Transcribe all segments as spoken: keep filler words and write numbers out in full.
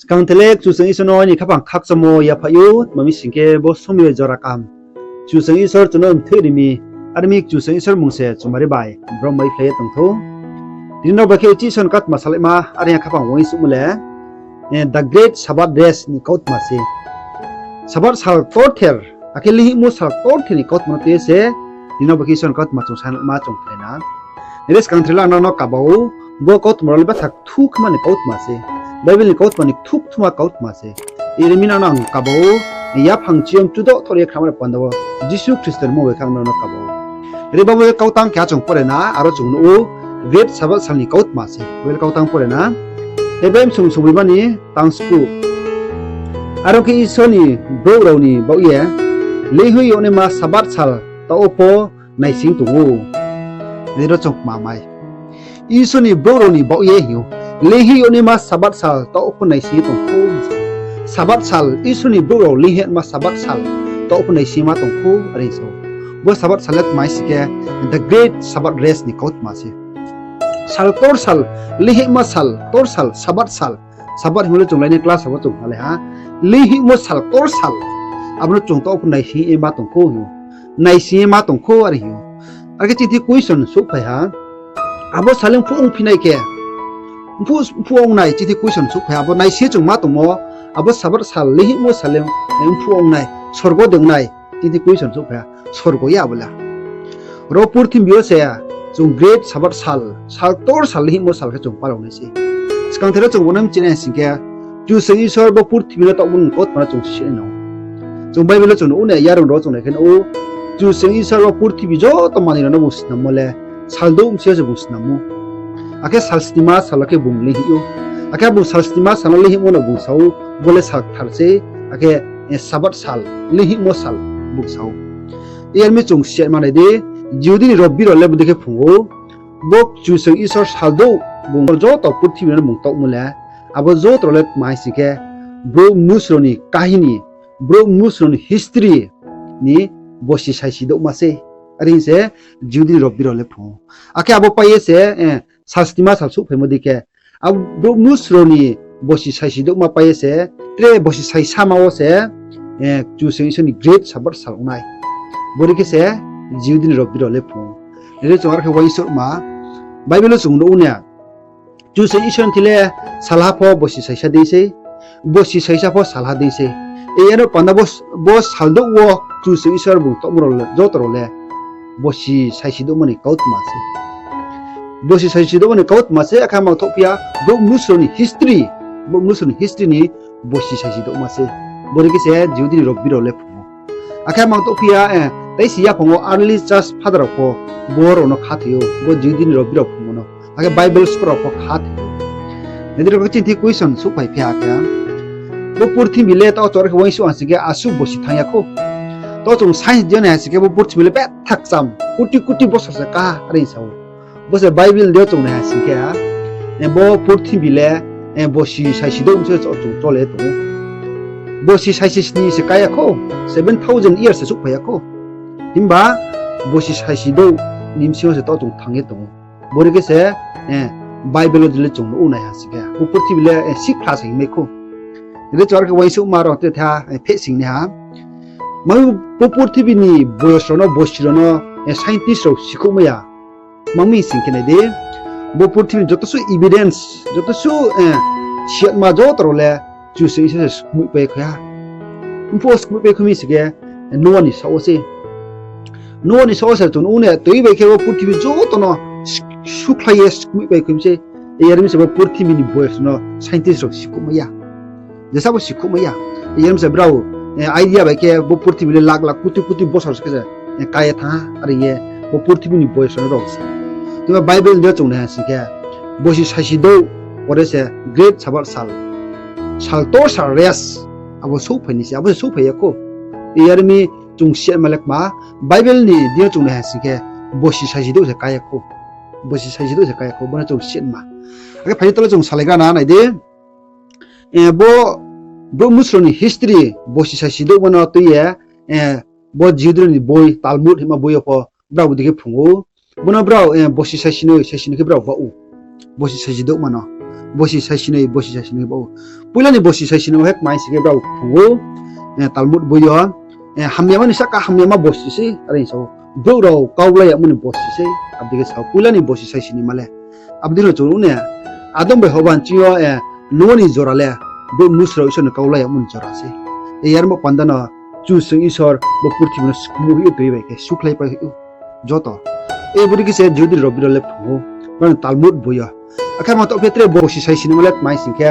Skang the le Kchusoyang Isor no aini khaphang khakchangmo yaphaih ou, tma mi sing khe bo somoing bai jora kaham Kchusoyang Isor chung no mthoih ri mi, are mi Kchusoyang Isor mmung se chumari bai brom bai phlai ye tong thou. Tini no bai khe uchih Isor ni kautma salaima, are ya khaphang uaingsouhmo le, eh, the great Sabbath rest ni kautma se. Sabbath sal ktorther, akhe leinghoihmo sal ktorther ni kautma no tui ye se, tini no bai khe Isor ni kautma chung salaima chung khlai na. Nai di, skang the le ang nrao no kaba ou, bo kautma rao le betha kthu khe ma ni kautma se. Bible ni kautma ni kthu kthuma kautma se. Are mi nrao no ang kaba ou, yaphang chiyom chudo thor ye khrama ni panda wo Jisu Khristo ni mmung bai khe ang nrao no kaba ou. Are bo bo ye kautang keha chung pore na, aro chung nuh ou, great Sabbath sal ni kautma se. Bo le kautang pore na. Bai msung sungboima ni tang sku. Aro khe Isor ni brouh rao ni baoh ye leinghoih yagnaima Sabbath sal taoh wo pho naising tong ou. Nai di, ro chung kmamai. Isor ni brouh rao ni baoh ye hing ou. Leinghoih yagnaima Sabbath sal taoh wo pho naising ye tong khou. Sabbath sal, Isor ni brouh rao leinghoih yagnaima Sabbath sal taoh wo pho naising ye ma tong khou, are sa ou. Bo Sabbath sal le tma mi sing khe, the great Sabbath rest ni kautma se. Sal ktor sal, leinghoihma sal ktor sal, Sabbath sal. Sabbath hingmo le chung lainai class wo chung nalai ha. Leinghoihmo sal ktor sal, abo no chung taoh wo pho naising ye ma tong khou hing ou. Naising ye ma tong khou, are hing ou. Are khe chini thi question souhphai ha. Abo sal le mphuh ongphi nai khe, mphuh, mphuh ong nai, chini thi question souhphai ha. Abo naising ye chung ma tongmo, abo Sabbath sal, leinghoihmo sal le, eh, mphuh ong nai, sorgo de ong nai, chini thi question souhphai ha. Sorgo ya abo le. Ro purthimbi yo se chung great Sabbath sal, sal ktor sal, leinghoihmo sal khe chung palao nai se. Skang the ro chung bo no mchinai sing khe, Kchusoyang Isor bo purthimbi no taohmo ni kautma no chung si nai nang ou. Chung Bible wo chung nuh ou na, yarung rao chung nai khe nuh ou, Kchusoyang Isor bo purthimbi joto manoi rao no bung snammo le saldouh bsing yo se bung snam ou. Akhe sal snima sal wo khe bung leinghoih ou. Akhe bung sal snima sal no leinghoihmo no bung sa ou, bo le sal kthar se, akhe, eh, Sabbath sal, leinghoihmo sal bung sa ou. Yar mi chung siatma nai di, Jihudi ni Robbi rao le bodei khe phrung ou, bo Kchusoyang Isor saldouh bung joto purthimbi no bung taohmo le, abo joto rao le tma mi sing khe, brouh mnusu rao ni kahini, brouh mnusu rao ni history ni bosi saisi douhma se. Are hing se Jihudi ni Robbi rao le phrung ou. Akhe abo pai ye se, eh, sal snima sal souhphaimo dei khe, abo brouh mnusu rao ni bosi saisi douhma pai ye se, tre bosi saisama wo se, eh, Kchusoyang Isor ni great Sabbath sal ong nai. Bodei khe se Jihudi ni Robbi rao le phrung ou. Nai di, chung are khe uaingsouhma, Bible wo chung nuh ou na, Kchusoyang Isor ni thi le salha pho bosi saisa dei sei, bosi saisa pho salha dei sei. Yar no panda bo, bo saldouh wo Kchusoyang Isor bung taohmo rao le, joto rao le bosi saisi douhmo ni kautma se. Bosi saisi douhmo ni kautma se, akhe mangthouhphi ya, brouh mnusu rao ni history, brouh mnusu rao ni history ni bosi saisi douhma se. Bodei khe se Jihudi ni Robbi rao le phrung ou. Akhe mangthouhphi ya, eh, teisi yaphang wo early church father rao pho bo rao no khathoi ou, bo Jihudi ni Robbi rao phrungmo no. Akhe Bible scholar rao pho khathoi ou. Nai di, ro khe chini thi question souhphai phi ha khe, bo purthimbi le taoh chung are khe uaingsouh ha sing khe asuh bosi thanng ya khou. Taoh chung science deing yo nai ha sing khe bo purthimbi le betha kcham, kuti kuti bosor se ká, are sa ou. Bo se Bible deing yo chung nai ha sing khe, eh, bo purthimbi le, eh, bosi saisi douh bsing yo chung chole tong ou. Bosi saisi sni se ká ya khou, seven thousand years se souhphai ya khou. Himba bosi saisi douh ni bsing yo se taoh chung thanng ye tong ou. Bodei khe se, eh, Bible wo dei le chung nuh ou nai ha sing khe, bo purthimbi le, eh, sikhla se hingmai khou. Nai di, chung are khe uaingsouhma rao tre tha, eh, pheh sing nai ha. Mami bo purthimbi ni boyos rao no, bosi rao no, eh, scientist rao sikhouhmai ya. Mami sing khe nai di, bo purthimbi ni joto suh evidence, joto suh, eh, siatma joto rao le Kchusoyang Isor se skmoihpai khui ha. Mphuh wo skmoihpai khui mi sing khe, Noa ni saoh wo se. Noa ni saoh wo se chung nuh ou na, tui bai khe bo purthimbi joto no sukhlai ye skmoihpai khui mi se. Yar mi se bo purthimbi ni boyos no scientist rao sikhouhmai ya. Jesa bo sikhouhmai ya. Yar mi se brao, eh, idea bai khe bo purthimbi le lakh lakh kuti kuti bosor se khe se, eh, ká ye thanng ha, are ye bo purthimbi ni boyos no rao se. Tma Bible deing yo chung nai ha sing khe, bosi saisi douh pore se great Sabbath sal, sal ktor sal rest, abo souhphai ni se, abo se souhphai ya khou. Yar mi chung siatma le kma, Bible ni deing yo chung nai ha sing khe, bosi saisi douh se ká ya khou. Bosi saisi douh se ká ya khou, bo no chung siatma. Akhe phai di, taoh le chung salaigra na nai di. Eh, bo, brouh mnusu rao ni history, bosi saisi douhma no tui ye, eh, bo Jihudi rao ni boi, Talmud hingma boi yo pho, brao bodei khe phrung ou. Bo no brao, eh, bosi saisi noi, saisi noi khe brao baoh ou. Bosi saisi douhma no. Bosi saisinoi, bosi saisinoi ba ou. Poila ni bosi saisinoi wo khe tma hing sing khe brao phrung ou, Talmud boi yo, hamyama ni sahka hamyama bosi sei, are hing sa ou. Brouh rao kaulai yagmo ni bosi sei, abo dei khe sa ou. Poila ni bosi saisinoima le. Abo dei no chung nuh ne, Adam bai Hoba ni ching yo, Noa ni jora le, brouh mnusu rao Isor ni kaulai yagmo ni jora sei. Yarmo panda no Kchusoyang Isor bo purthimbi no skmu hoih ou, tui bai khe sukhlaipai hoih ou. Joto. Bodei khe se Jihudi rao biro le phrung ou. Brao ni Talmud boi yo. Akhe ma taoh phi tre bosi saisinoima le tma hing sing khe,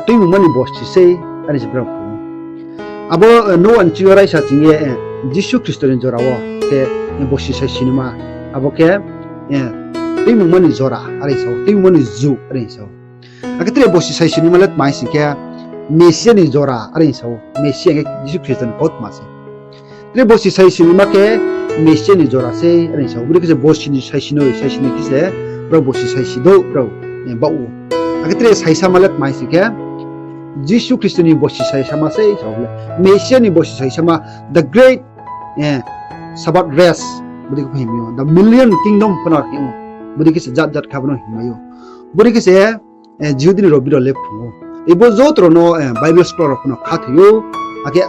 tuimungma ni bosi sei, are se brao phrung ou. Abo, Noa ni ching yo raisa ching ye, Jisu Khristo ni jora wo khe, bosi saisinoima. Abo khe, tuimungma ni jora, are hing sa ou, tuimungma ni jug, are hing sa ou. Akhe tre bosi saisinoima le tma hing sing khe, Mesia ni jora, are hing sa ou. Mesia hing khe Jisu Khristo ni kautma sei. Tre bosi saisinoima khe Mesia ni jora sei, are hing sa ou. Bodei khe se bosi ni saisinoi, saisinoi khe se brao bosi saisidouh brao, baoh ou. Akhe tre saisama le tma hing sing khe, Jisu Khristo ni bosi saisama sei, sa ou le. Mesia ni bosi saisama, the great, Sabbath rest, bodei khe pho hingmai ou. The millennium kingdom pho no hing ou. Bodei khe se jat jat kha bo no hingmai ou. Bodei khe se, Jihudi ni rao biro le phrung ou. Ibo joto rao no, Bible scholar rao pho no khathoi ou. Akhe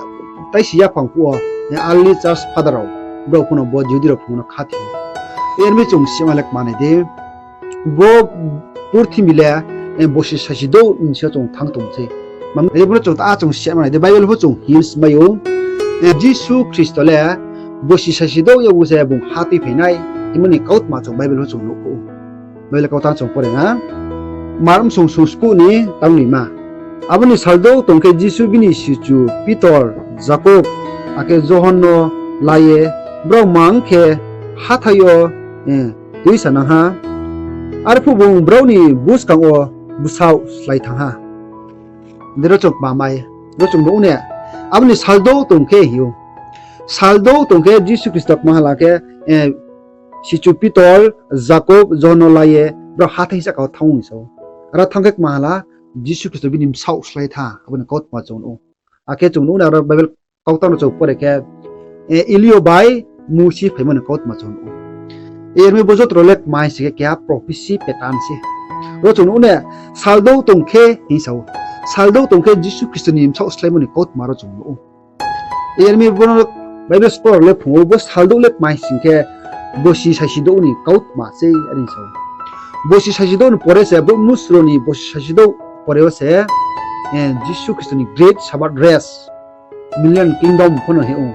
taisi yaphang phuh wo, early church father rao, brao pho no bo Jihudi rao phrung no khathoi ou. Yar mi chung sima le kma nai di. Bo purthimbi le, bosi saisidouh ni sing yo chung thanng tong sei. Ibo no chung ta chung sima nai di, Bible pho chung hing smai ou. Jisu Khristo le bosi saisidouh yakgu se bung ha tuiphai nai hingmo ni kautma chung Bible pho chung nuh ou. Bible kautang chung pore na. Mark bsung sungskuh ni tangnoima. Abo ni saldouh tong khe Jisu bini sichu Pitor, Jakob, akhe Johon no la ye brao mang khe hathái yo tuisanang ha. Arphuh bung brao ni buskang wo bsaoh slái thanng ha. Dei ro chung kma mai, ro chung nuh ne, abo ni saldouh tong khe hing ou. Saldouh tong khe Jisu Khristo kma hala khe, sichu Pitor, Jakob, Johon no la ye brao hathái sahka wo thanng ou hing sa ou. Aro thanng khe kma hala, Jisu Khristo bini bsaoh slái thanng, abo ni kautma chung nuh ou. Akhe chung nuh ne aro Bible kautang no chung pore khe, Elio bai Musi phaimo ni kautma chung nuh ou. Yar mi bo joto rao le kma hing sing khe keha prophecy pattern se. Ro chung nuh ne, saldouh tong khe hing sa ou. Saldouh tong khe Jisu Khristo ni bsaoh sláimo ni kautma ro chung nuh ou. Yar mi bo no Bible scholar rao le phrung ou, bo saldouh le kma hing sing khe, bosi saisidouh ni kautma sei, are hing sa ou. Bosi saisidouh ni pore se, brouh mnusu rao ni bosi saisidouh pore wo se, Jisu Khristo ni great Sabbath rest, millennium kingdom pho no hing ou.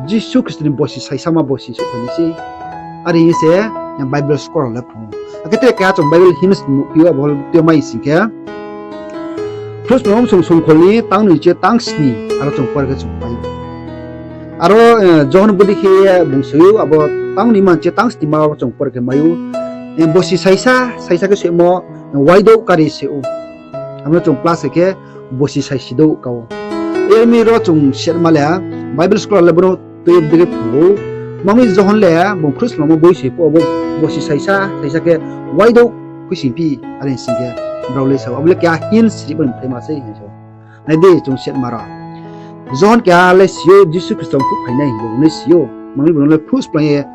Jisu Khristo ni bosi saisama bosi souhphai nai sei. Are hing se, Bible scholar rao le phrung ou. Akhe tre keha chung Bible hymns nuhphi ou, abo le tui mai sing khe, Phuhsplangmo bsung sungkhol ni tang noi chi tang sni, aro chung pore khe chung pai ou. Aro, Johon bodei khe bung soi ou, abo tang noi man chi tang sni ma abo chung pore khe mai ou. Bosi saisa, saisa khe soimo, waidouh kari se ou. Abo no chung plus khe bosi saisidouh ka ou. Yar mi ro chung sima le, Bible scholar le bo no tui bodei khe phrung ou. Mangmi Johon le bung Phuhsplangmo boi soi phuh wo bo bosi saisa, saisa khe waidouh khuisoingphi, are hing sing khe, brao le sa ou, abo le keha hymns rimo ni mthaima sei hing sa ou. Nai di chung sima ro. Johon keha le si ou, Jisu Khristo mkhuh phai nai hing ye bung le si ou. Mangmi bung no le phuhsplang ye,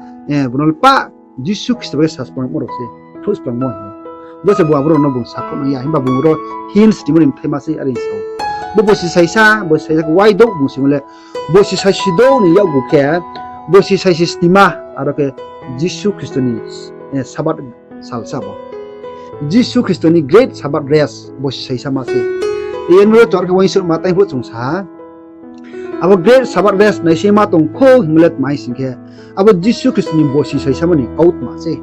bung no le pah Jisu Khristo bai khe saspangmo rao se, phuhsplangmo hing ou. Bo se bung abo rao no bung sakhouh nang ya, himba bung ro hymns rimo ni mthaima sei, are hing sa ou. Bo bosi saisa, bosi saisa khe waidouh bung simo le, bosi saisidouh ni yakgu khe, bosi saisi snima, aro khe Jisu Khristo ni, Sabbath sal se abo. Jisu Khristo ni great Sabbath rest, bosi saisama se. Yar mi ro chung are khe uaingsouhma tang phuh chung sa ha. Abo great Sabbath rest naisingma tong khou hingmo le tma hing sing khe, abo Jisu Khristo ni bosi saisamo ni kautma se.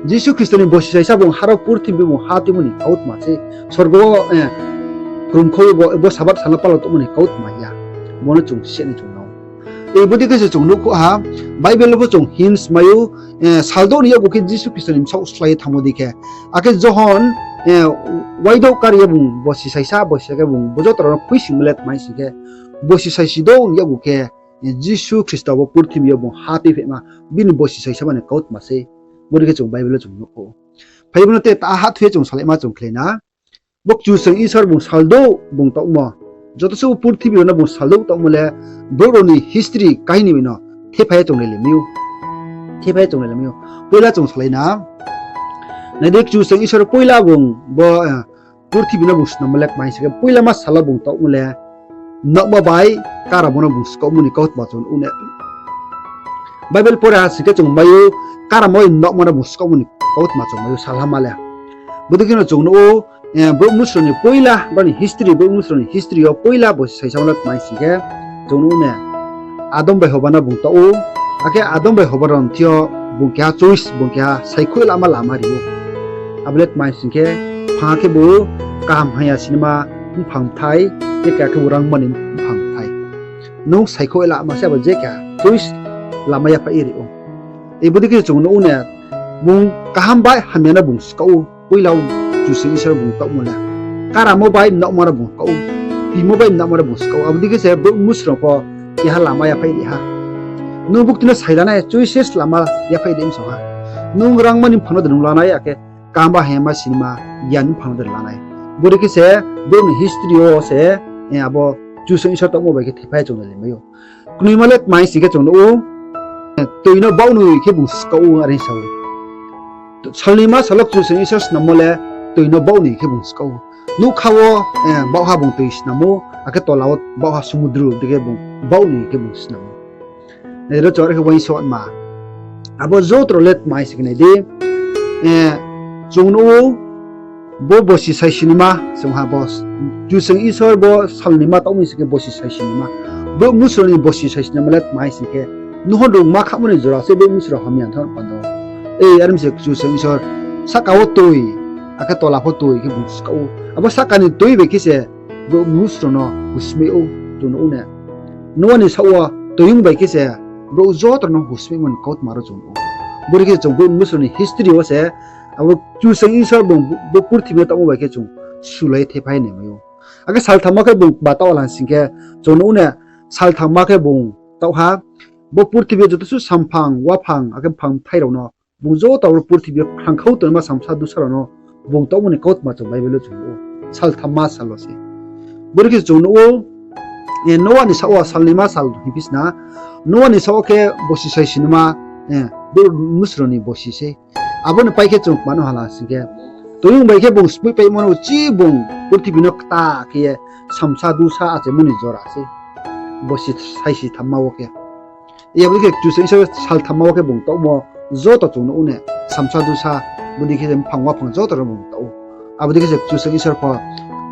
Jisu Khristo ni bosi saisa bung haro purthimbi bung ha tuimo ni kautma se. Sorgo wo, krungkhou bo, bo Sabbath sal no pala tongmo ni kautma ya. Bo no chung sini chung nang. Bodei khe se chung nuhkhouh ha, Bible pho chung hymns mai ou, saldouh ni yakgu khe Jisu Khristo ni bsaoh slái ye thanngmo dei khe. Akhe Johon, waidouh kari ye bung bosi saisa, bosi saisa khe bung bo joto rao no khuisoingmo le tma hing sing khe, bosi saisidouh ni yakgu khe, Jisu Khristo bo purthimbi yo bung ha tuiphaima, bini bosi saisama ni kautma se. Bodei khe chung Bible wo chung nuhkhouh. Phai bo no te ta ha thoi ye chung salaima chung khlai na. Bo Kchusoyang Isor bung saldouh bung taohmo. Joto se bo purthimbi rao no bung saldouh taohmo le, brouh rao ni history kahini bai no thephai ye chung nailai mai ou. Thephai ye chung nailai mai ou. Poila chung salai na. Nai di, Kchusoyang Isor poila bung bo purthimbi no bung snammo le kmai sing khe, poilama sal wo bung taohmo le nokma bai karamo no bung skaohmo ni kautma chung nuh ou ne. Bible pore ha sing khe chung mai ou, karamo bai nokma no bung skaohmo ni kautma chung mai ou, salhama le. Bodei khe no chung nuh ou, brouh mnusu rao ni poila, brao ni history, brouh mnusu rao ni history yo poila bo saisamo le kmai sing khe, chung nuh ou ne, Adam bai Hoba no bung taoh ou, akhe Adam bai Hoba rao ni thing yo bung keha choice, bung keha saikhoih lama lama ri ou. Abo le kmai sing khe, pha khebu kaham hamya sinima mphang bthai, je keha khebu rangma ni mphang bthai. Nung saikhoih lama se abo je keha choice lama yaphaih ye ri ou. Bodei khe chung nuh ou ne, bung kaham bai hamya no bung skaoh ou, poila wo Kchusoyang Isor bung taohmo le. Karamo bai nokma no bung skaoh ou, timo bai nokma no bung skaoh ou. Abo dei khe se brouh mnusu rao pho keha lama yaphaih ri ha. Nung buktui no sai lanai, choices lama yaphaih ri msong ha. Nung rangma ni mphang no de nung lanai, akhe kaham bai hamya sinima giyan mphang no de lanai. Bodei khe se brouh ni history yo se, abo Kchusoyang Isor taohmo bai khe thephai chung nai le mai ou. Knoima le kmai sing khe chung nuh ou, toi no baoh noi khe bung skaoh ou, are sa ou. Salnima sal wo Kchusoyang Isor snammo le toi no baoh noi khe bung skaoh ou. Nougkha wo baohha bung toi snam ou, akhe tola wo baohha sumudru dei khe bung baoh noi khe bung snam ou. Nai di ro, chung are khe uaingsouhma. Abo joto rao le kmai sing khe nai di, chung nuh ou, bo bosi saisinima, chung ha bo, Kchusoyang Isor bo salnima taoh mi sing khe bosi saisinima. Brouh mnusu rao ni bosi saisinima le kmai sing khe, nuhor rungma khamo ni jora se brouh mnusu rao hamya thanng panda. Are mi se Kchusoyang Isor sahka wo toi, akhe tola pho toi khe bung skaoh ou. Abo sahka ni toi bai khe se brouh mnusu rao no husmai ou, chung nuh ou ne. Noa ni saoh wo toiyong bai khe se brouh joto rao no husmaimo ni kautma rao chung nuh ou. Bodei khe chung brouh mnusu rao ni history wo se, abo Kchusoyang Isor bung bo purthimbi no taohmo bai khe chung sulai thephai nai mai ou. Akhe saltham wo khe bung kma taoh la sing khe, chung nuh ou ne, saltham wo khe bung taoh ha, bo purthimbi yo joto suh samphang, waphang, akhe mphang bthai rao no, bung joto abo purthimbi yo khrangkhau tongnaima samsa dusa rao no bung taohmo ni kautma chung Bible wo chung nuh ou. Salthamma sal wo se. Bodei khe chung nuh ou, Noa ni saoh wo salnima sal hing phi sna, Noa ni saoh wo khe bosi saisinima, brouh mnusu rao ni bosi sei. Abo ni pai khe chung kma no ha la sing khe, toiyong bai khe bung smoihpaimo no uchih bung purthimbi no kta khe ye samsa dusa achaimo ni jora sei. Bosi saisi thamma wo khe. Abo dei khe Kchusoyang Isor salthamma wo khe bung taohmo joto chung nuh ou ne, samsa dusa, bodei khe mphang waphang joto no bung taoh ou. Abo dei khe se Kchusoyang Isor pho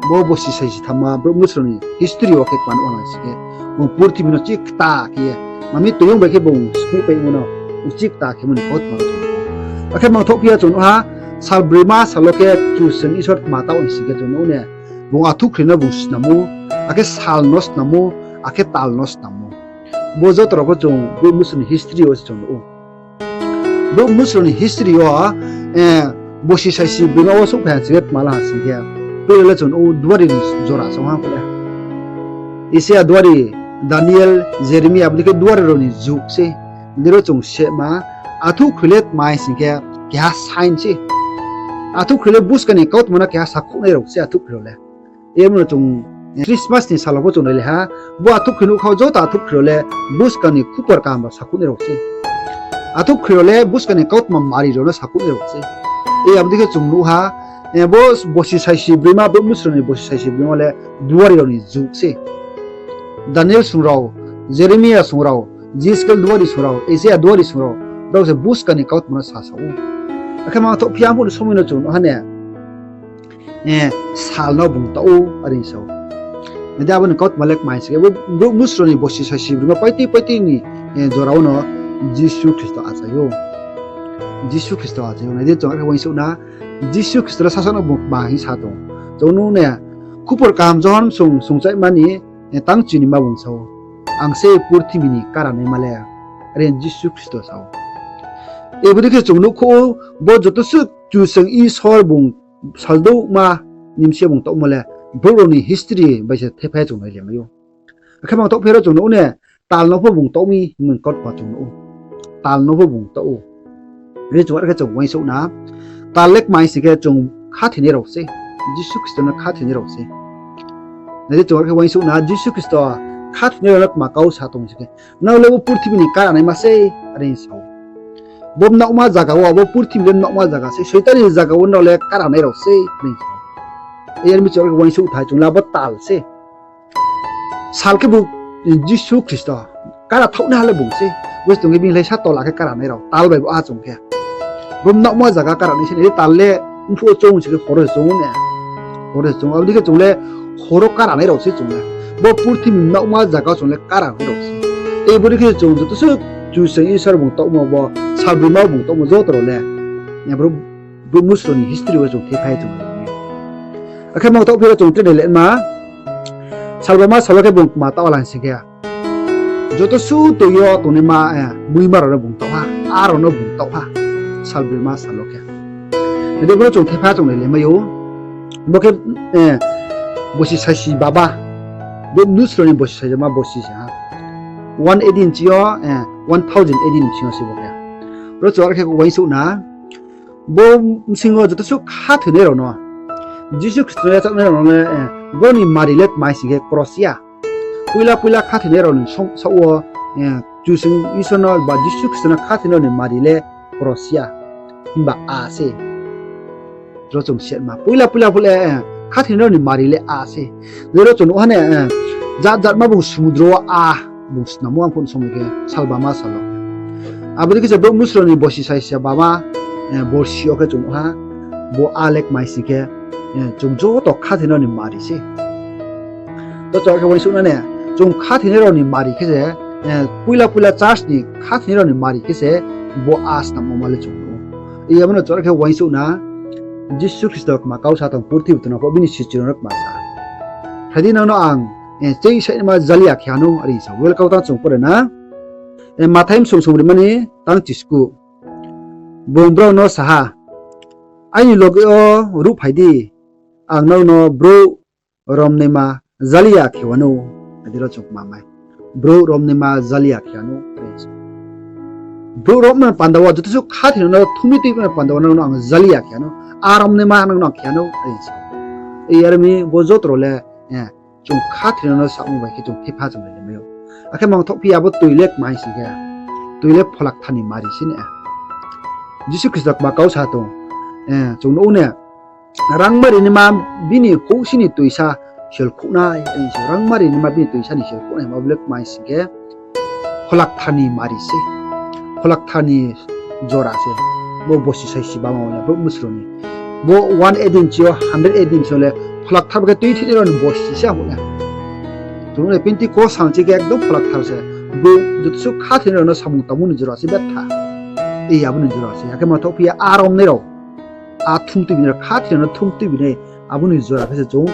bo bosi saisi thamma brouh mnusu rao ni history wo khe kma nuh ha la sing khe, bung purthimbi no uchih kta khe ye, ma mi toiyong bai khe bung smoihpaimo no uchih kta khemo ni kautma rao chung nuh ou. Akhe mangthoh phi ya chung nuh ha, salbroima sal wo khe Kchusoyang Isor tma taoh hing sing khe chung nuh ou ne, bung athuhkhri no bung snam ou, akhe sal no snam ou, akhe tal no snam ou. Bo joto rao pho chung brouh mnusu rao ni history wo se chung nuh ou. Brouh mnusu rao ni history yo, bosi saisi broima wo souhphai ha sing khe tma la ha sing khe, poila le chung nuh ou duari ni jora se ong ha pho le. Isaia duari, Daniel, Jeremia, abo dei khe duari rao ni jug sei. Nai di ro chung sehma, athuhkhri le tma hing sing khe keha sign sei. Athuhkhri le buskang ni kautma no keha sakhouhnai rao sei athuhkhri rao le. Emo no chung Christmas ni sal wo pho chung nai le ha, bo athuhkhri nuh kha wo joto athuhkhri rao le buskang ni khupor kaham ba sakhouhnai rao sei. Athuhkhri rao le buskang ni kautma mari rao no sakhouhnai rao sei. Abo dei khe chung nuh ha, bo bosi saisi broima, brouh mnusu rao ni bosi saisi broima le duari rao ni jug sei. Daniel song rao, Jeremia song rao, Jiskel duari song rao, Isaia duari song rao, brao se buskang ni kautma no sasa ou. Akhe mangthoh phi ya bo ni somoi no chung nuh ha ne, sal no bung taoh ou, are sa ou. Nai di, abo ni kautma le kma hing sing khe, brouh mnusu rao ni bosi saisi broima paitui paitui ni jora wo no Jisu Khristo achai ou. Jisu Khristo achai ou. Nai di, chung are khe uaingsouh na, Jisu Khristo le sasaoh no bung kma hing sa tong. Chung nuh ne, Khupor kaham Johon song songchaihma ni tang chinima bung sa ou, Ang se purthimbi ni karanaima le, are Jisu Khristo sa ou. Abo dei khe chung nuhkhouh ou, bo joto suh Kchusoyang Isor bung saldouhma nimsi bung taohmo le, brouh rao ni history bai se thephai chung nai le mai ou. Akhe mangthoh phi ya ro chung nuh ou ne, tal no pho bung taoh mi hingmo ni kautma chung nuh ou. Tal no pho bung taoh ou. Nai di, chung are khe chung uaingsouh na, tal le kma hing sing khe chung khathoinai rao sei. Jisu Khristo no khathoinai rao sei. Nai di, chung are khe uaingsouh na, Jisu Khristo khathoinai rao no tma kau sa tong sing khe, Nrao le bo purthimbi ni karanaima sei, are sa ou. Bo mnaohma zaga wo, abo purthimbi le mnaohma zaga se, Soitan ni zaga wo nrao le karanai rao se, hing sa ou. Yar mi choro khe uaingsouh thai chung le abo tal se. Sal khebu Jisu Khristo kara thaohnaiha le bung se. Bo se tong khe bini lai sa tola khe karanai rao, tal bai bo a chung khe. Bo mnaohma zaga karanai se, nai di tal le mphuh wo choung se khe horo se choung ne. Horo se choung, abo dei khe chung le horo karanai rao se chung le. Bo purthimbi mnaohma zaga chung le karanai rao se. Ei bo dei khe chung joto suh Kchusoyang Isor bung taohmo bo, salbrima bung taohmo joto rao le. Brouh, brouh mnusu rao ni history wo chung thephai chung. Akhe mangthaoh phi ro chung tre nai le ma. Salbrima sal wo khe bung kma taoh lang sing khe, joto suh toi yo tongnaima, eh, muima rao no bung taoh ha, a rao no bung taoh ha. Salbrima sal wo khe. Nai di bo no chung thephai chung nai le mai ou. Bo khe, eh, bosi saisi bama. Bo mnusu rao ni bosi saisi bama bosi se ha. One A D ni bsing yo, eh, one thousand A D ni bsing yo se bo khe. Ro chung are khe uaingsouh na. Bo bsing yo joto suh khathoinai rao no, Jisu Khristo no yachaohnai rao no le, eh, bo ni mari le tma hing sing khe kros ya. Poila poila khathoinai rao ni saoh wo, eh, Kchusoyang Isor no ba Jisu Khristo no khathoinai rao ni mari le kros ya. Himba a se. Ro chung siatma. Poila poila phuh le, eh, khathoinai rao ni mari le a se. Je ro chung nuh ha ne, eh, jat jat ma bung sumudro wo a bung snammo ang phuh somoi khe salbama sal wo. Abo dei khe se brouh mnusu rao ni bosi saisi bama, eh, borsi yo khe chung nuh ha, bo a le kma hing sing khe, eh, chung joto khathoinai rao ni mari se. To chung khe uaingsouh na ne, chung khathoinai rao ni mari khe se, eh, poila poila church ni khathoinai rao ni mari khe se, bo a snammo ma le chung nuh ou. Abo no chung khe uaingsouh na, Jisu Khristo kma kau sa tong purthimbi tongna pho bini sichu rao no kma sa. Phai di nang no ang, eh, chei sainaima jali ya khe ha nou, are sa. Well, kau tang chung pore na. Eh, Mathai bsong songrimani tang chiskuh. Bung brao no sa ha, Aini loge wo ruhphai di, ang nrao no brouh romnaima jali ya khe wanou. Adi ro chung kma mai. Brouh romnaima jali ya khe wanou. Brouh romnaima panda wo, joto suh khathoinai no thumi tuima panda wo nrao no ang jali ya khe wanou. A romnaima nrao no ang khe wanou, are sa. Yar mi bo joto rao le, eh, chung khathoinai no samo bai khe chung thepha chung le mai ou. Akhe mangthaoh phi ya bo toi le kma hing sing khe, toi le Pholakthar ni mari se ne. Jisu Khristo kma kau sa tong, eh, chung nuh ou ne, rangma ri naima bini houhsi ni toisa sel khouhnai, are sa. Rangma ri naima bini toisa ni sel khouhnai ma bo le kma hing sing khe, Pholakthar ni mari se. Pholakthar ni jora se. Bo bosi saisi bama wo le, brouh mnusu rao ni. Bo one A D ni bsing yo hundred A D ni bsing yo le, Pholakthar bo khe tuithinai rao ni bosi se abo le. Chung nuh le Pentecost sal chi khe ekdom Pholakthar se. Bo joto suh khathoinai rao no samung tangmo ni jora se betha. Ei abo ni jora se. Akhe mangthaoh phi ya a romnai rao. A thum tuibinai rao, khathoinai rao no thum tuibinai. Abo ni jora khe se chung,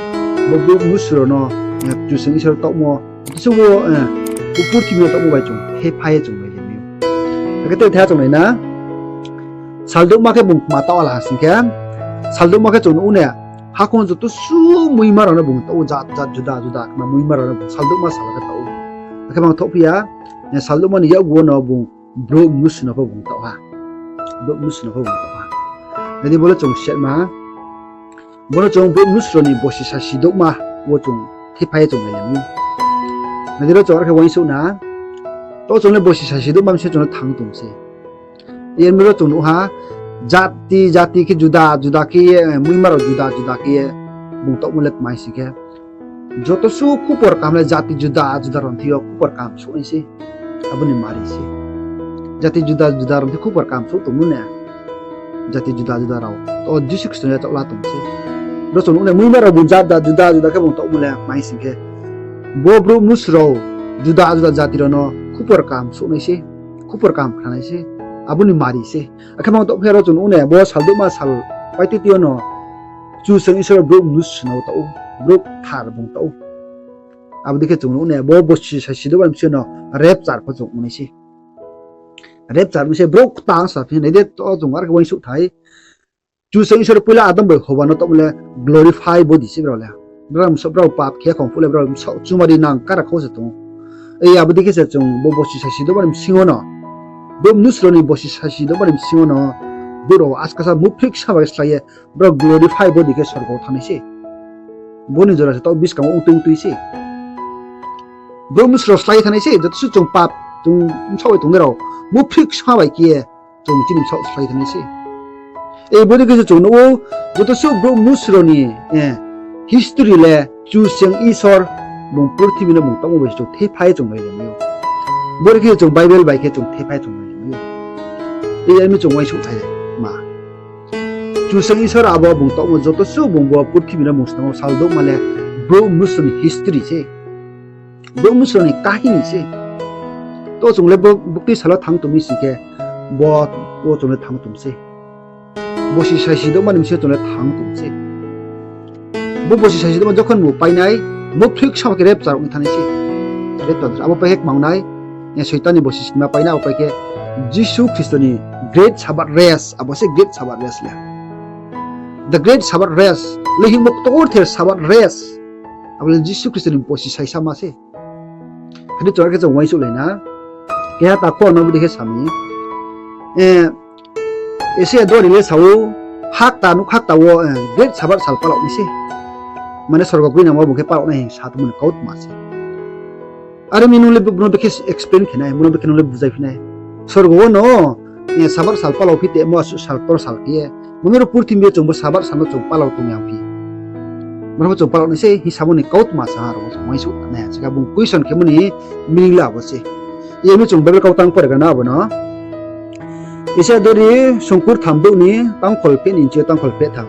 bo, bo mnusu rao no, eh, Kchusoyang Isor taohmo, Jisu bo, eh, bo purthimbi no taohmo bai chung thepha ye chung nai le mai ou. Akhe tre thepha chung nai na, saldouhma khe bung kma taoh la ha sing khe, saldouhma khe chung nuh ou ne, hakhong joto suh muima rao no bung taoh ou, jat jat juda juda kma muima rao no bung saldouhma sal khe taoh ou. Akhe mangthaoh phi ya, eh, saldouhma ni yakgu wo no bung brouh mnusu no pho bung taoh ha. Brouh mnusu no pho bung taoh ha. Nai di bo le chung siatma. Bo no chung brouh mnusu rao ni bosi saisi douhma wo chung thepha ye chung nai le mai ou. Nai di ro chung are khe uaingsouh na. To chung le bosi saisi douhma bsing chung le thanng tong se. Yar mi ro chung nuh ha, jati jati khe juda juda khe ye, eh, muima rao juda juda khe ye, bung taohmo le kma hing sing khe, joto suh khupor kaham le jati juda juda rao ni thing yo khupor kaham souh nai se. Abo ni mari se. Jati juda juda rao ni thing khupor kaham souh tongmo ne. Jati juda juda rao to Jisu Khristo no yachaoh la tong se. Ro chung nuh ne muima rao bung jat juda juda khe bung taohmo le kma hing sing khe, bo brouh mnusu rao juda juda jati rao no khupor kaham souh nai se. Khupor kaham khna nai se. Abo ni mari se. Akhe mangthaoh phi ya ro chung nuh ne, bo saldouhma sal paititi yo no Kchusoyang Isor brouh mnusu no taoh ou, brouh kthar bung taoh ou. Abo dei khe chung nuh ne, bo bosi saisi douhma ni bsing yo no rapture pho chung ong nai se. Rapture mi se brouh ktang sa phi nai di, to chung are khe uaingsouh thai. Kchusoyang Isor poila Adam bai Hoba no taohmo le glorify body se brao le. Brao bsaoh, brao pap khe khong phuh le brao bsaoh chumari nang kara khou se tong ou. Ei abo dei khe se chung bo bosi saisi douhma ni bsing yo no, bo mnusu rao ni bosi saisi douhma ni bsing yo no, brouh rao askasa muphrik sa bai slái ye, brao glorify body khe sorgo wo thanng nai se. Bo ni jora se taoh buskang wo ongtui ongtui se. Brouh mnusu rao slái ye thanng nai se, joto suh chung pap, chung bsaoh bai tongnai rao, muphrik sa bai khe ye, chung chini bsaoh slái thanng nai se. Bodei khe se chung nuh ou, joto suh brouh mnusu rao ni history le Kchusoyang Isor bung purthimbi no bung taohmo bai se chung thephai chung nai le mai ou. Bodei khe chung Bible bai khe chung thephai chung nai le mai ou. Are mi chung uaingsouh thai ma. Kchusoyang Isor abo bung taohmo joto suh bung bo purthimbi no bung snammo sal douhma le brouh mnusu ni history se. Brouh mnusu ni kahini se. To chung le buktui sal wo thanng tong mi sing khe, bo, bo chung le thanng tong se. Bosi saisi douhma ni bsing yo chung le thanng tong se. Bo bosi saisi douhma jokhon bo painai, bo phroi ksa khe rapture ong thanng nai se. Rapture abo pai khe kmang nai, Soitan ni bosi sima painai, abo pai khe Jisu Khristo ni great Sabbath rest, abo se great Sabbath rest le. The great Sabbath rest, le hingmo ktorther Sabbath rest. Abo le Jisu Khristo ni bosi saisa ma se. Hadi chora khe chung uaingsouh lai na. Keha takhu no bodei khe sa mi, Isaiah duari le sa ou, hakta, nouhkhakta wo great Sabbath sal palao nai se. Mane sorgo gboinamo bung khe palao nai hing sa tongmo ni kautma se. Are mi nung le bung no bekhe explain khe nai, bung no bekhe nung le buzaiphi nai. Sorgo wo no Sabbath sal palao phi tongmo asuh sal ktor sal khe ye. Bung ro purthimbi yo chung bo Sabbath sal no chung palao tong yang phi. Bung no chung palao nai se hing samo ni kautma sa ha ro chung uaingsouh nai ha. Chikha bung question khemo ni meaning le abo se. Iyami chung Bible kau tang pore gana abo no. Isaiah duari songkur tham douh ni tangkhol pheh ni nchi yo tangkhol pheh tham.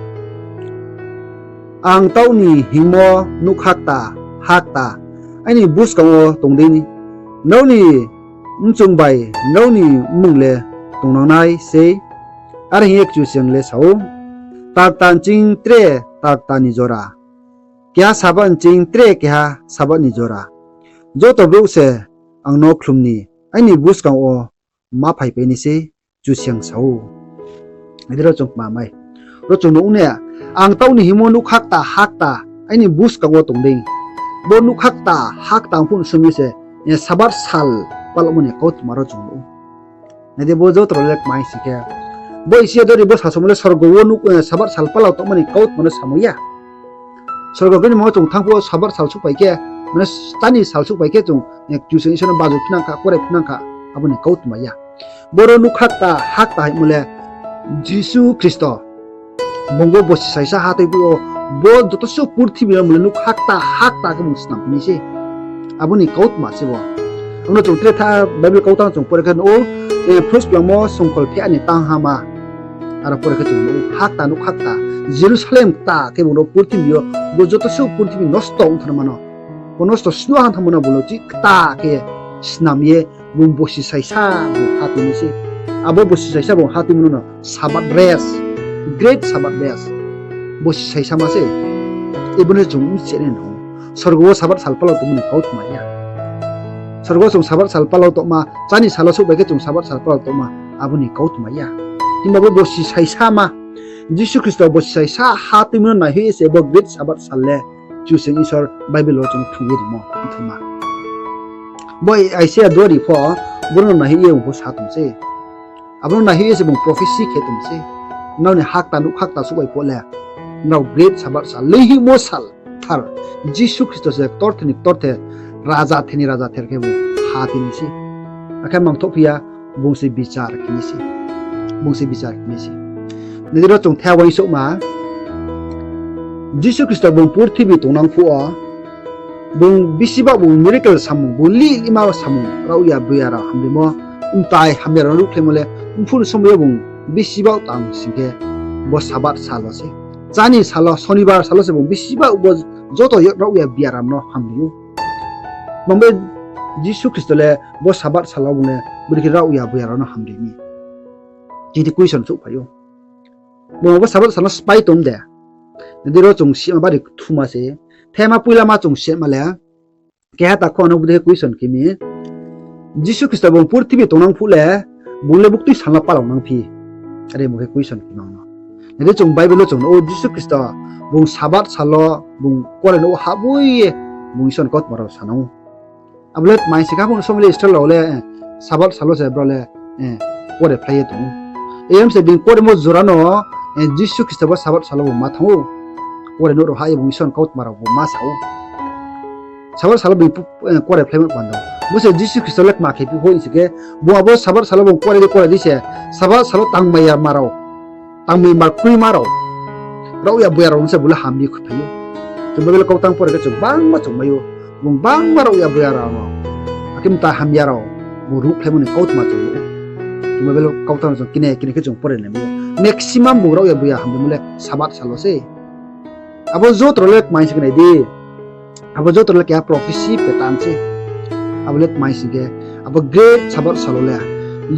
Ang taoh ni hingmo nouhkhakta, hakta, aini buskang wo tong dei ni, nrao ni mchung bai nrao ni mmung le tongnang nai sei. Are hing ye Kchusoyang le sa ou, takta nching tre takta ni jora, keha Sabbath nching tre keha Sabbath ni jora, joto brouh se ang no khlum ni aini buskang wo ma phaipai nai sei, Kchusoyang sa ou. Adi ro chung kma mai. Ro chung nuh ne, ang taoh ni hingmo nouhkhakta, hakta, aini buskang wo tong dei. Bo nouhkhakta, hakta ong phuh ni somoi se, Sabbath sal palaomo ni kautma ro chung nuh ou. Nai di bo joto rao le kmai si khe. Bo Isaiah duari bo sasaomo le sorgo wo Sabbath sal palao tongmo ni kautma no samo ya. Sorgo gboinamo chung thanng phuh wo Sabbath sal souhpai khe, mane chá ni sal souhpai khe chung Kchusoyang Isor no bazu phinang kha, kore phinang kha, abo ni kautma ya. Boro nouhkhakta, hakta hingmo le Jisu Khristo. Bung bo bosi saisa ha tui phuh wo, bo joto suh purthimbi yo mle nouhkhakta, hakta khe bung snam phi nai se. Abo ni kautma se bo. Abo no chung tre tha Bible kau tang chung pore khe nuh ou, Phrosphlangmo songkhol pheh ni tang ha ma. Aro pore khe chung nuh ou, hakta nouhkhakta, Jerusalem kta khe bung ro purthimbi yo, bo joto suh purthimbi nosto ong thanngma no, bo nosto snuh ha thanngma no bung no chih kta khe snam ye, bung bosi saisa bung ha tui nai se. Abo bosi saisa bung ha tuimo no Sabbath rest, great Sabbath rest. Bosi saisa ma se. Abo no chung mchih nai nang ou. Sorgo wo Sabbath sal palao tongmo ni kautma ya. Sorgo wo chung Sabbath sal palao tongma, chá ni sal wo souhpai khe chung Sabbath sal palao tongma, abo ni kautma ya. Himba bo bosi saisa ma. Jisu Khristo bosi saisa ha tuimo no naihoih ye se bo great Sabbath sal le Kchusoyang Isor Bible wo chung phrung ye rimo mthaima. Bo Isaiah duari pho, boro no naihoih ye bung pho sa tong se. Abo no naihoih ye se bung prophecy khe tong se. Nrao ni hakta nouhkhakta souhpai phuh le, nrao great Sabbath sal, leihingmo sal thar, Jisu Khristo se ktorther ni ktorther, raja ther ni raja ther khe bung ha tui nai se. Akhe mangthoh phi ya, bung se bichar khe nai se. Bung se bichar khe nai se. Nai di ro chung the uaingsouhma, Jisu Khristo bung purthimbi tongnang phuh wo, bung bisiba bung miracle samung, bung lih lihma samung, raohya buya rao hamrimo, mtai hamya rao no ruhkhlaimo le, mphuh ni somoi yo bung bisiba tang sing khe, bo Sabbath sal wo se. Chá ni sal wo, Sonibar sal wo se bung bisiba bo joto raohya buya rao no hamri ou. Bung be Jisu Khristo le bo Sabbath sal wo bung le bodei khe raohya buya rao no hamri mi. Chini question souhphai ou. Bung bo Sabbath sal no sphái tong de. Nai di ro chung sima bari kthuma se. Thema poila ma chung sima le. Keha takhu no bodei khe question khe mi. Jisu Khristo bung purthimbi tongnang phuh le, bung le buktui sal no palao nang phi. Are bo khe question khe nang no. Nai di chung Bible wo chung nuh ou Jisu Khristo bung Sabbath sal wo bung kore nouh wo hahboi ye bung Isor ni kautma rao sanang ou. Abo le tmai se kha, abo ni somoi le Israel rao le Sabbath sal wo se brao le kore phlai ye tong ou. Eyam se bini koremo jora no Jisu Khristo bo Sabbath sal wo bung ma thanng ou. Kore nouh rao hah ye bung Isor ni kautma rao bung ma sa ou. Sabbath sal wo bini kore phlaimo panda. Bo se Jisu Khristo le kma khe phi hing sing khe, bung abo Sabath sal wo bung kuarenai de kuarenai se, Sabath sal wo tangmai ya ma rao, tangmai mar kroima rao, raohya buya rao no se bung le hamri khuiphai ou. Chung Bible kautang pore khe chung gbangma chung mai ou. Bung gbangma raohya buya rao no, akhe mta hamya rao bung ruhkhlaimo ni kautma chung nuh ou. Chung Bible kautang no chung kine kine khe chung pore nai mai ou. Maximum bung raohya buya hamrimo le Sabath sal wo se. Abo joto rao le kma hing sing khe nai di. Abo joto rao le keha prophecy pattern se. Abo le kma hing sing khe, abo great Sabath sal wo le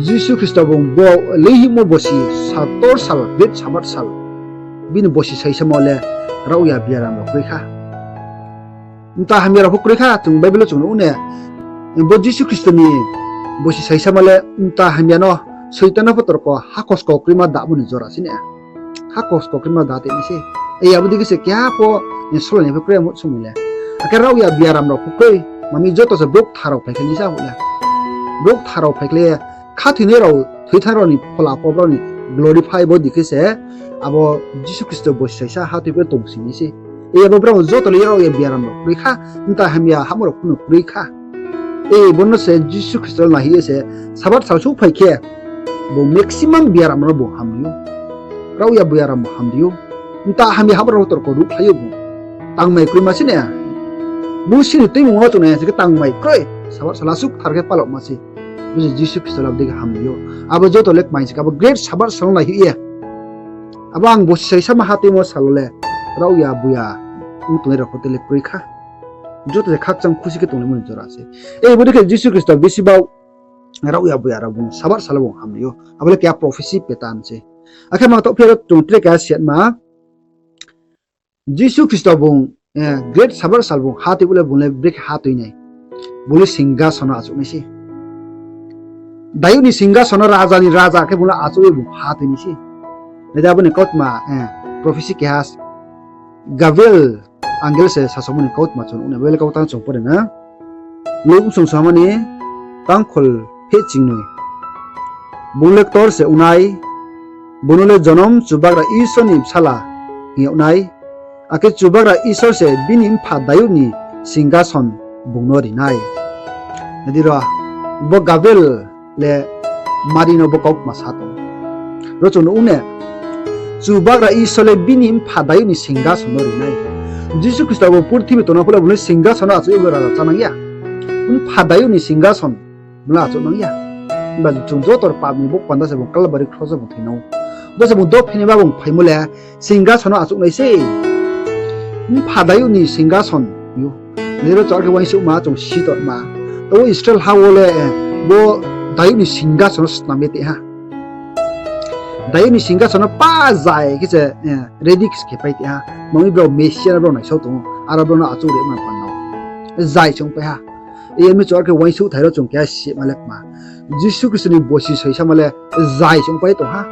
Jisu Khristo bung bo leinghoihmo bosi sator sal, great Sabath sal, bini bosi saisamo le raohya biaram rao kroi kha. Mta hamya rao pho kroi kha, chung Bible wo chung nuh ou ne. Bo Jisu Khristo ni bosi saisamo le mta hamya no, Soitan no pho torko hakosko kroima damo ni jora se ne. Hakosko kroima da tei nai se. Ei abo dei khe se keha pho, ni solai nai pho kroi amo somoi le. Akhe raohya biaram rao pho kroi, mami joto se brouh kthar rao phaikhlai nai se abo le. Brouh kthar rao phaikhlai ye, khathoinai rao, thoithanng rao ni phola pho brao ni glorify bo dei khe se, abo Jisu Khristo bosi saisa hatui pho tongsi nai se. Ei abo brao joto le raohya biaram rao kroi kha, mta hamya hamo rao pho no kroi kha. Ei bo no se Jisu Khristo naihoih ye se, Sabath sal souhphai khe, bung maximum biaram rao no bung hamri ou. Raohya buya rao no hamri ou. Mta hamya hamo rao torko ruhkhlai ou bung. Tangmai kroima se ne. Bo sini tuimung wo chung nai sing khe tangmai kroi. Sabath sal asuh kthar khe palama se. Bo se Jisu Khristo le abo dei khe hamri ou. Abo joto le kma hing sing khe abo great Sabath sal no naihoih ye, abo ang bosi saisamo hatuimo sal wo le raohya buya ong tongnai rao pho tei le kroi kha. Joto se khakchang khusi khe tonglaimo ni jora se. Ei bo dei khe Jisu Khristo bisi bau raohya buya rao bung Sabath sal wo bung hamri ou. Abo le keha prophecy pattern se. Akhe mang taoh phi aro chung tre keha siatma. Jisu Khristo bung, great Sabath sal bung hatui bo le bung le brekhe hatui nai. Bung le singgason no achouh nai se. Dayud ni singgason no raja ni raja khe bung le achouh ye bung hatui nai se. Nai di abo ni kautma, prophecy keha Gabriel angel se sasaomo ni kautma chung nuh nai, Bible kautang chung pore na. Luk bsung soma ni tangkhol pheh chingnoi. Bung le ktor se ong nai, bung no le jonom Chubagra Isor ni bsala hing yag nai, akhe Chubagra Isor se bini mpha Dayud ni singgason bung no ri nai. Nai di ro, bo Gabriel le Mari no bo kautma sa tong. Ro chung nuh ou ne, Chubagra Isor le bini mpha Dayud ni singgason no ri nai. Jisu Khristo bo purthimbi tongna phuh le bung le singgason no achouh ye bung raja chánang ya. Mpha Dayud ni singgason bung le achouh nang ya. Himba chung joto pap ni bouh panda se bung Kalbari kros wo bung thoi nang ou. Bo se bung dophi ni ma bung phaimo le singgason no achouh nai se. Mpha Dayud ni singgason hing ou. Nai di ro chung are khe uaingsouhma chung si tongma. Taoh Israel ha wo le, bo Dayud ni singgason no snam ye tei ha. Dayud ni singgason no pa zai khe se, ready khe pai tei ha. Mami brao Mesia no brao naisao tong ou. Aro brao no achouh rima panda wo zai se ongpai ha. Yar mi chung are khe uaingsouhthai ro chung keha sima le kma. Jisu Khristo ni bosi saisamo le zai se ongpai tong ha.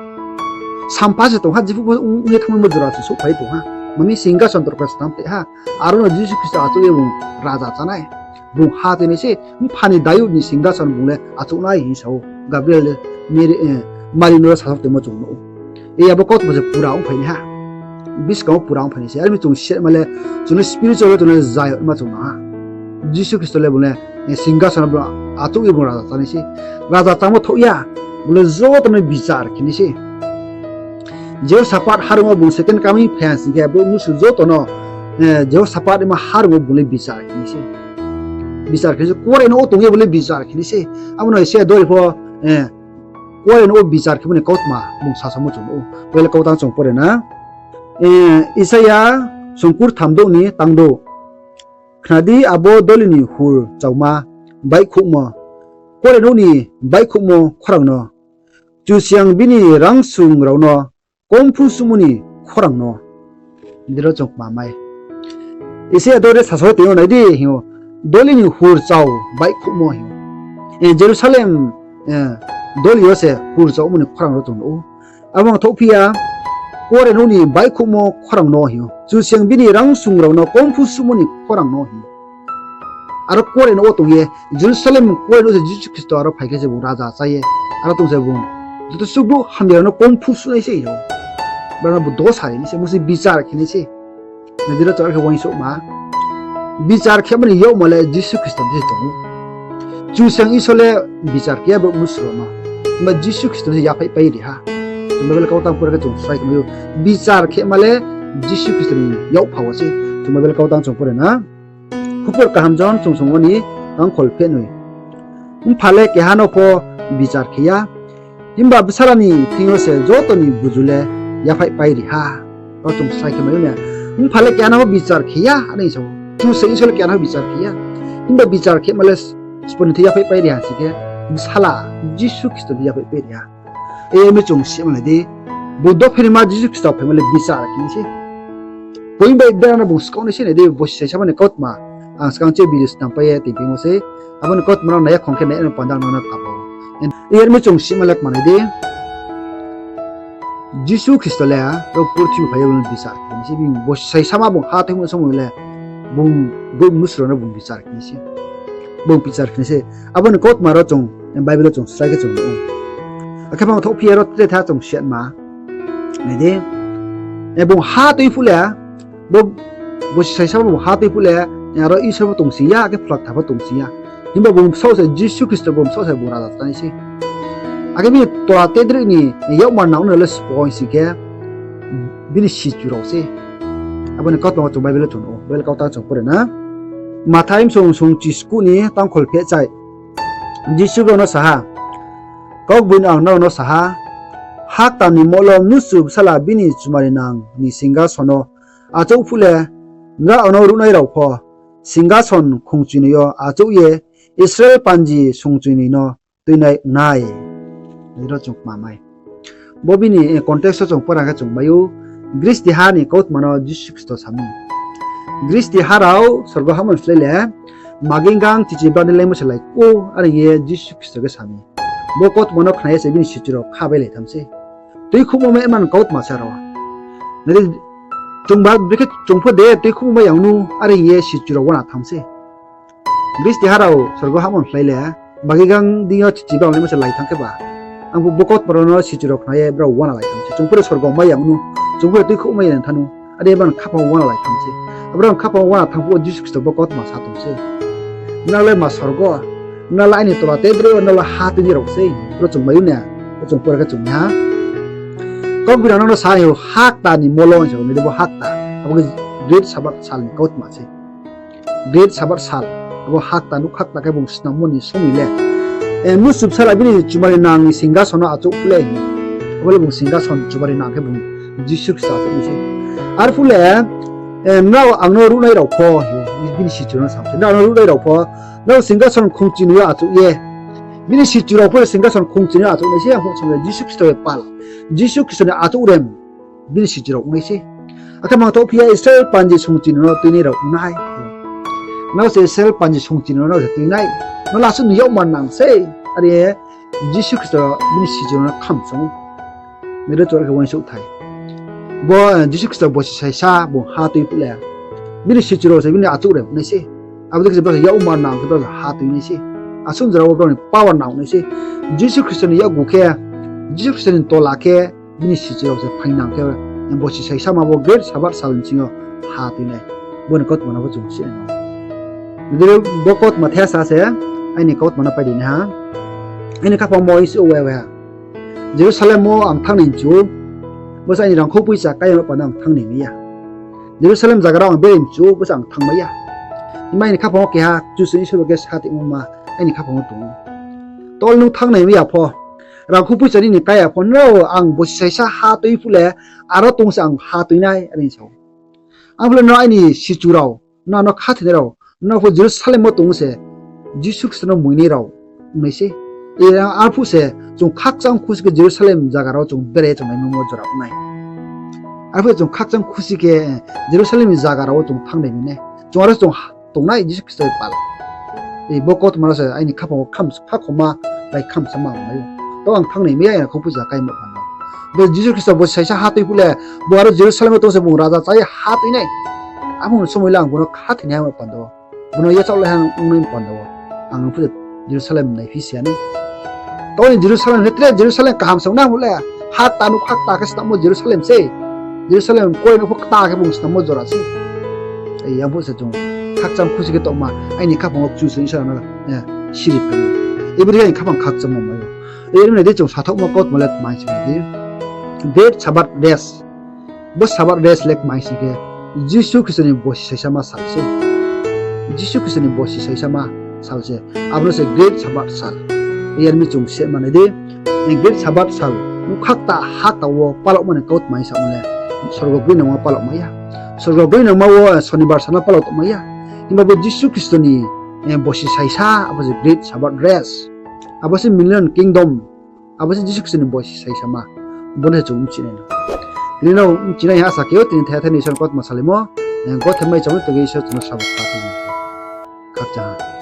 Sampha se tong ha, jephuh ong ye thanngmo jora se souhphai tong ha. Mami singgason torko snam tei ha. Aro no Jisu Khristo achouh ye bung raja chánai. Bung hatui nai se, mpha ni Dayud ni singgason bung le achouh nai hing sa ou. Gabriel le Mari no sasaoh toimo chung nuh ou. Abo kautma se pura ongphai nai ha. Buskang wo pura ongphai nai se. Are mi chung sima le, chung le spiritual wo chung le zai ma chung nang ha. Jisu Khristo le bung le singgason no achouh ye bung raja chánai se. Raja chámo thouh ya, bung le joto no bichar khe nai se. Jehosaphat harong wo bung second coming phai ha sing khe, brouh mnusu joto no, Jehosaphat rima harong wo bung le bichar khe nai se. Bichar khe nai se, kuarenouh wo tong ye bung le bichar khe nai se. Abo no Isaia dori pho, kuarenouh wo bichar khemo ni kautma bung sasaomo chung nuh ou. Bo le kautang chung pore na. Isaia songkur thamdouh ni tangdouh. Khna di abo doli ni hur chauma baihkhouhmo, kuarenouh ni baihkhouhmo khorang no, Kchusoyang bini rangsung rao no kongphu suhmo ni khorang no. Dei ro chung kma mai. Isaia dori sasao tong ou, nai di hing ou, doli ni hur chau baihkhouhmo hing ou. Jerusalem doli yo se hur chaumo ni khorang rao chung nuh ou. Abo ang thouhphi ya, kuarenouh ni baihkhouhmo khorang no hing ou. Kchusoyang bini rangsung rao no kongphu suhmo ni khorang no hing ou. Aro kuarenouh wo tong ye, Jerusalem kuarenouh se Jisu Khristo aro phai khe se bung raja chá ye. Aro tong se bung joto suhbrouh hamya rao no kongphu suh nai se hing ou. Brao no bo dosa ri nai se, bung se bichar khe nai se. Nai di ro chung are khe uaingsouhma. Bichar khemo ni yakma le Jisu Khristo ni se tong ou. Kchusoyang Isor le bichar khe ya brouh mnusu rao no. Himba Jisu Khristo no se yaphaihpai ri ha. Chung Bible kau tang pore khe chung srai khe mai ou. Bichar khema le Jisu Khristo ni yakpha wo se. Chung Bible kau tang chung pore na. Khupor kaham Johon chungsong wo ni tangkhol pheh noi. Mpha le keha no pho bichar khe ya. Himba bsala ni thing yo se joto ni buzu le yaphaihpai ri ha. Ro chung srai khe mai ou na. Mpha le keha no pho bichar khe ya, are sa ou. Kchusoyang Isor le keha no pho bichar khe ya. Himba bichar khema le sbo ni thing yaphaihpai ri ha sing khe, bsala Jisu Khristo ni yaphaihpai ri ha. Are mi chung sima nai di, bung dopherima Jisu Khristo phaimo le bichar khe nai se. Poing bai bera no bung skaoh nai se nai di, bosi saisama ni kautma. Ang skang che video snam pai ye tei bimo se. Abo ni kautma no nai ya khong khe nai no panda no na kabo. Are mi chung sima le kma nai di. Jisu Khristo le ro purthimbi phai ye bung bichar khe nai se, bini bosi saisama bung ha tuimo somoi le bung brouh mnusu rao no bung bichar khe nai se. Bung bichar khe nai se. Abo ni kautma ro chung Bible wo chung srai khe chung nuh ou. Akhe phang thohphi ya ro tre tha chung siatma. Nai di. Bung ha tui phuh le, bo, bosi saisama bung ha tui phuh le, aro Isor pho tongsing ya, akhe Phola Kthar pho tongsing ya. Himba bung bsaoh se, Jisu Khristo bung bsaoh se bung raja chá nai se. Akhe bini tola tedri ni yakmar nang no le sbo sing khe, bini sichu rao se. Abo ni kautma wo chung Bible wo chung nuh ou, Bible kau tang chung pore na. Mathai bsung sungchi skuh ni tangkhol pheh chai. Jisu brao no sa ha, Kaugboino ang nrao no sa ha, hakta ni mol wo mnusu bsala bini chumarinang ni singkason no achouh phuh le, nrao ang no ruhnai rao pho singkason khongchuinoi yo achouh ye Israel panji songchuinoi no tuinai ong nai. Ro chung kma mai. Bo bini context wo chung pora khe chung mai ou, gristiha ni kautma no Jisu Khristo sa mi. Gristiha rao sorgo hahmo ni slái le, maging gang chichi brao ni laimo se lai kho, are hing ye Jisu Khristo khe sa mi. Bo kautma no khna ye se bini sichu rao kha bai lai tham se. Tuikhouhmo mai man kautma se aro. Nai di, chungba brekhe chung pho de tuikhouhmo mai yang nu, are hing ye sichu rao uana tham se. Gristiha rao sorgo hahmo ni slái le, maging gang deing yo chichi brao ni laimo se lai thanng khe ba, ang bo kautma rao no sichu rao khna ye brao uana lai tham se. Chung pho de sorgo mai yang nu, chung pho de tuikhouh mai yang thanng nu, are ye brao ni khaphang uana lai tham se. Abo brao ni khaphang uana thanng phuh wo Jisu Khristo bo kautma sa tong se. Nrao le ma sorgo, nrao le aini tola tedri wo, nrao le ha tuinai rao sei. Ro chung mai ou na, ro chung pore khe chung nai ha. Kaugboino nrao no sa ou, hakta ni mol wo hing sa ou, nai di bo hakta. Abo khe Great Sabbath sal ni kautma se. Great Sabbath sal, abo hakta nouh hakta khe bung snammo ni somoi le, mnusu bsala bini chumarinang ni singkason no achouh phuh le hing. Abo le bung singkason chumarinang khe bung Jisu Khristo achouh nai se. Arphuh le, nrao ang no ruhnai rao pho, bini sichu rao no sa se, nrao ang no ruhnai rao pho, nrao singkason khongchuinoi yo achouh ye. Bini sichu rao pho singkason khongchuinoi yo achouh nai se, ang phuh song le Jisu Khristo ye pal. Jisu Khristo ni achouhrem bini sichu rao ong nai se. Akhe mang thohphi ya Israel panji songchuinoi no tuinai rao ong nai. Nrao se Israel panji songchuinoi no nrao se tui nai. Nrao le asuh ni yakmar nang sei. Are Jisu Khristo bini sichu rao no khamsong ou. Nai di, chung khe uaingsouhthai. Bo, Jisu Khristo bosi saisa bung ha tui phuh le, bini sichu rao se bini achouhrem ong nai se. Abo dei khe se brao se yakmar nang khe brao se ha tui nai se. Asuh jora wo brao ni power nang nai se. Jisu Khristo ni yakgu khe, Jisu Khristo ni tola khe, bini sichu rao se phaingnang khe, bosi saisa ma bo Great Sabbath sal ni sing yo ha tui nai. Bo ni kautma no pho chung si nai. Bo kautma thesa se, aini kautma no pai di nai ha. Aini khaphang wo isi o wai wai ha. Jerusalem wo ang thanng nai mchu ou, bo se aini rangkhou poicha kái ya panda ang thanng nai mai ya. Jerusalem zaga rao ang berai mchu ou, bo se ang thanngmai ya. Himba aini khaphang wo keha Kchusoyang Isor bo khe sa tongmo ma aini khaphang wo tong ou. Tol nung thanng nai mai ya pho, rangkhou poicha nini kái ya pho, nrao ang bosi saisa ha tui phuh le, aro tong se ang ha tui nai, are sa ou. Ang phuh le nrao aini sichu rao, nrao no khathoinai rao, nrao pho Jerusalem wo tong se, Jisu Khristo no moingnai rao ong nai se. Arphuh se chung khakchang khusi khe Jerusalem zaga rao chung berai ye chung naimo jora ong nai. Arphuh se chung khakchang khusi khe Jerusalem ni zaga rao wo chung thanng nai mai nai. Chung aro chung tongnai Jisu Khristo ni pal. Bo kautma no se aini khaphang wo khakhoma bai khamsama ong nai ou. Tao ang thanng nai mai ya, aini rangkhou poicha káimo panda. Bo Jisu Khristo bo saisa ha tui phuh le, bo aro Jerusalem wo tong se bung raja chá ye ha tui nai. Abo ni somoi le ang bo no khathoinai ha panda wo, bo no yachaoh lai ha ong nai panda wo, ang phuh Jerusalem naiphi si ya nai. Tao ni Jerusalem khe tre Jerusalem kaham se ong nai phuh le, ha kta nouh ha kta khe snammo Jerusalem se. Jerusalem koi no pho kta khe bung snammo jora se. Arphuh se chung khakchang khusi khe tongma, aini khaphang wo Kchusoyang Isor no siri phai ou. Abo dei khe aini khaphang khakchangmo mai ou. Yar mi nai di, chung sathaohmo kautma le tma hing sing khe di, Great Sabbath Rest. Bo Sabbath rest le tma hing sing khe, Jisu Khristo ni bosi saisama sal se. Jisu Khristo ni bosi saisama sal se. Abo no se Great Sabbath sal. Yar mi chung se manai di, Great Sabbath sal, nougkha kta ha kta wo palauhma ni kautma hing samo le, sorgo groinangma wo palauhmai ya. Sorgo groinangma wo Sonibar sal no palauh tongmai ya. Himba bo Jisu Khristo ni bosi saisa, abo se Great Sabbath rest. Abo se Millennium Kingdom. Abo se Jisu Khristo ni bosi saisama. Bo no se chung bchi nai na. Tini no bchi nai ha asa khe ou, tini thaiha thai ni Isor ni kautma salaimo. Gothe mai chamo tong khe Isor chung no sabo kha khe. Khakchang ha.